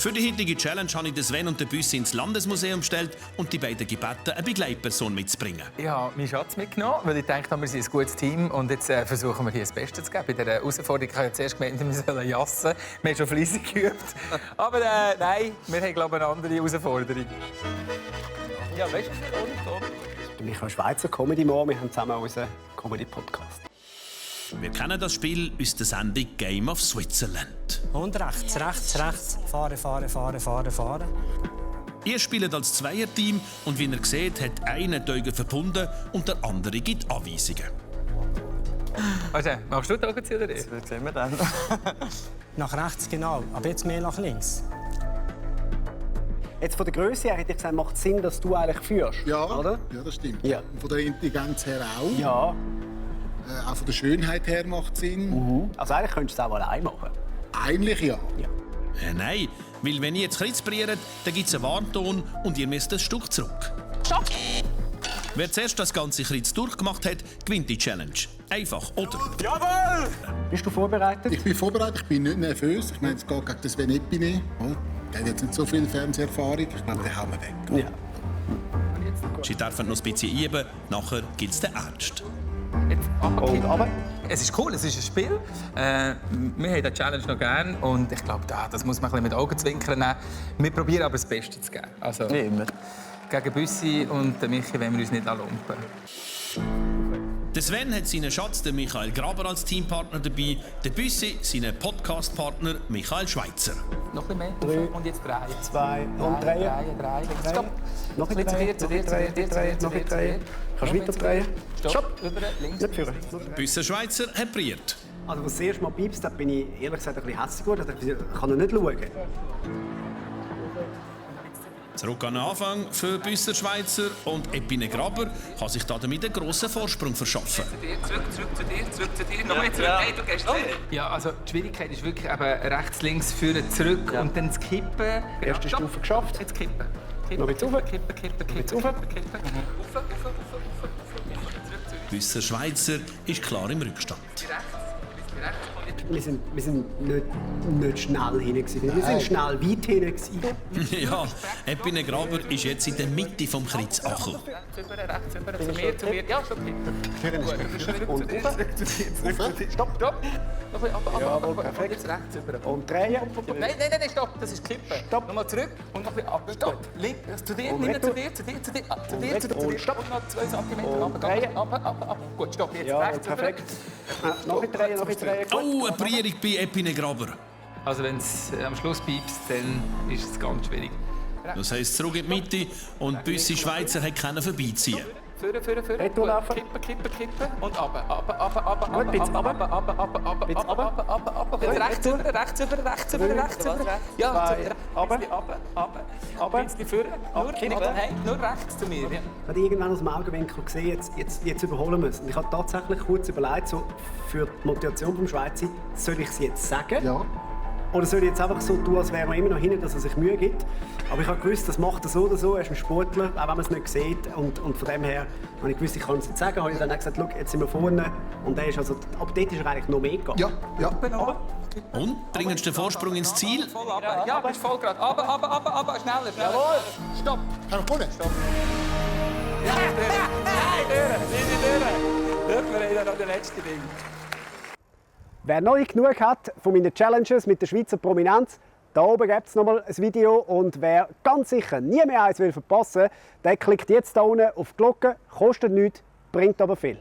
Für die heutige Challenge habe ich Sven und den Büssi ins Landesmuseum gestellt und die beiden gebeten, eine Begleitperson mitzubringen. Ich habe meinen Schatz mitgenommen, weil ich dachte, wir sind ein gutes Team und jetzt versuchen wir hier das Beste zu geben. Bei dieser Herausforderung habe ich zuerst gemeint, wir sollen jassen. Wir haben schon fleissig geübt. Aber nein, wir haben, glaube ich, eine andere Herausforderung. Ja, weißt du, Michael Schweizer, Comedy More. Wir haben zusammen unseren Comedy-Podcast. Wir kennen das Spiel aus der Sendung Game of Switzerland. Und rechts, rechts, rechts. Fahren, fahren, fahren, fahren, fahren. Ihr spielt als Zweierteam und wie ihr seht, hat einer die Augen verbunden und der andere gibt Anweisungen. Also, machst du die Augen zu oder ich? Was sehen wir dann? Nach rechts, genau. Aber jetzt mehr nach links. Jetzt von der Größe her hätte ich gesagt, macht es Sinn, dass du eigentlich führst, Ja, oder? ja, das stimmt. Ja. Von der Intelligenz her auch. Ja. Auch von der Schönheit her macht es Sinn. Also eigentlich könntest du es auch allein machen. Eigentlich ja. Nein, weil wenn ihr jetzt kritzeln, dann gibt es einen Warnton und ihr müsst ein Stück zurück. Stopp! Wer zuerst das ganze Kritz durchgemacht hat, gewinnt die Challenge. Einfach, oder? Jawohl! Bist du vorbereitet? Ich bin vorbereitet, ich bin nicht nervös. Ich meine, es geht gegen den Sven Epine. Der hat jetzt nicht so viel Fernseherfahrung. Ich glaube, den haben wir weg. Ja. Sie dürfen noch ein bisschen üben, nachher gibt es den Ernst. Jetzt Und aber? Es ist cool, es ist ein Spiel. Wir haben die Challenge noch gerne und ich glaube, das muss man ein bisschen mit Augenzwinkern nehmen. Wir probieren aber das Beste zu geben. Also, Wie immer. gegen Büssi und den Michi wollen wir uns nicht lumpen. Der Sven hat seinen Schatz, den Michael Graber, als Teampartner dabei. Der Büssi, seinen Podcast-Partner Michael Schweizer. Noch ein bisschen Drei, mehr und jetzt drehen. 2 und 3. Drehen. Stopp! Noch ein Zu dir, zu dir, zu dir, zu dir, zu dir, zu dir. Kannst du weiter drehen? Stopp! Über, links. Nicht führen. Büsser Schweizer hat brilliert. Also, als das erste Mal piepst, bin ich ehrlich gesagt ein bisschen hässlich geworden. Ich kann noch nicht schauen. Zurück an den Anfang für Büsser Schweizer und Epine Graber kann sich damit einen grossen Vorsprung verschaffen. Zurück zu dir. Nochmal zurück. Ja. Hey, du gehst ja, also die Schwierigkeit ist wirklich eben rechts, links, führen, zurück und dann das Kippen. Erste Stufe geschafft. Jetzt kippen. Noch ein bisschen rauf. Kippen. Büsser Schweizer ist klar im Rückstand. Wir sind nicht schnell hinten. Wir sind schnell weit hinten. Ja, Epine Graber ist jetzt in der Mitte vom Kreuz angekommen. Rechts über, zu mir. Ja, schon kippen. Und Stopp. Noch ein bisschen ab. Jawohl, perfekt. Jetzt rechts über. Und drehen. Nein, stopp. Das ist kippen. Stopp. Nochmal zurück und noch ein bisschen ab. Stopp. Links. Zu dir, Und nimm retour. zu dir. Und stopp. Und noch 2 cm Und drehen. ab. Gut, stopp. Jetzt Ja, rechts perfekt. Noch ein drehen. Oh, eine Prierung bei Epine Graber. Also wenn es am Schluss piepst, dann ist es ganz schwierig. Das heisst, zurück in die Mitte und Büssi Schweizer hat keinen vorbeiziehen. Führen. Retour laufen. Kippen. Und ab. Gut, bisschen runter. Bisschen runter. Rechts über. Ja, Zwei. ab. Ein bisschen führen. Nur rechts zu mir. Ja. Ich habe irgendwann aus dem Augenwinkel gesehen, jetzt überholen wir es. Und ich habe tatsächlich kurz überlegt, so für die Motivation des Schweizer, soll ich es jetzt sagen? Ja. Oder soll ich jetzt einfach so tun, als wäre er immer noch hinten, dass er sich Mühe gibt? Aber ich habe gewusst, das macht er so oder so. Er ist ein Sportler, auch wenn man es nicht sieht. Und von dem her habe ich gewusst, ich kann es nicht sagen. Habe ich dann auch gesagt, schau, jetzt sind wir vorne. Und er ist also, ab dort ist er eigentlich noch mehr gegangen. Ja. Und bringst den Vorsprung ins Ziel? Voll runter. Ja, bist voll gerade. Aber. Schneller. Jawohl. Stopp. Kann ich vorne? Ja, Dort wir haben noch den letzten Ding. Wer noch nicht genug hat von meinen Challenges mit der Schweizer Prominenz, da oben gibt es nochmal ein Video. Und wer ganz sicher nie mehr eins verpassen will, der klickt jetzt hier unten auf die Glocke. Kostet nichts, bringt aber viel.